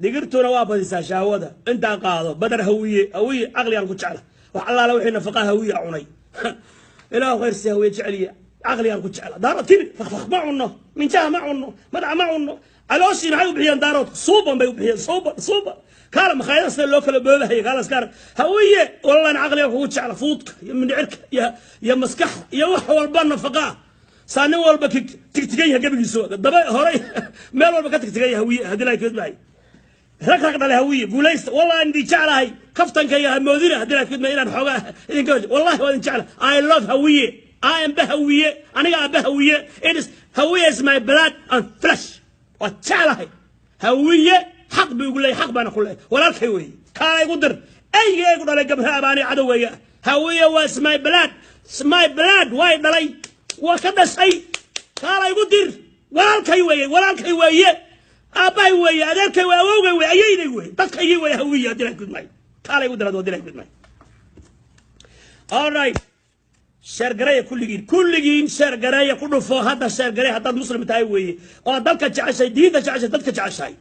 Digirtuna waa badisaa shahwada. Intaa qaado badar Hawiye. Hawiye caqligaan ku jecla. Wax allaala wixii nafaqaa Hawiye cunay, Ilaahu khayr si Hawiye jeceliya, caqligaan ku jecla. Daarood kibir fakfak ma cunno, minjaha ma cunno, madaxa ma cunno. Calooshii maxay u bixiyeen Daaroodku? Suuban bay u bixiyeen, suuban, suuban. Kaala makhaayada sida loo kala boobahaya, kaala iska arag. Hawiye wallaan caqliga kugu jecla, fuudka iyo mindhicirka iyo maskaxda iyo wax walba nafaqaa. Saa nin walba tigtigan yahay gebigiisu, daba horay meel walba ka tigtigan yahay Hawiye. Haddii laa kidmahay, rag rag dhale Hawiye, guulaysta. Wallahi idin jeclahay. Kaftankayga hamoodina, haddii laa kidmay, inaan xoogaa idinka. Wallahi waa idin jecla. I love Hawiye. I am Hawiye. Aniga aaba Hawiye. It is Hawiye is my blood and flesh. Waa jeclahay Hawiye. Xaq buu igu leeyahay, xaq baana ku leeyahay. Walaalkay weeye. Kaala igu dir eyga igu dhalay gabra abaani cadowgayga. Hawiye waa is my blood, is my blood. Way dhalay, waa ka dhashay. Kaala igu dir. Walaalkay weeye, walaalkay weeye, aabbahay weeye, adeerkay weeye, awowgay weeye, ayayday weeye, dadkaygii weeye Hawiye. Haddii la gudmay, kaala igu dir haddii la gudmay. All right, share gareeya kulligiin, kulligiin share gareeya. Ku dhufo hadda share gareeya haddaad Muslim tahay weeye oo aad dalka jeceshahay, diinta jeceshahay, dadka jeceshahay.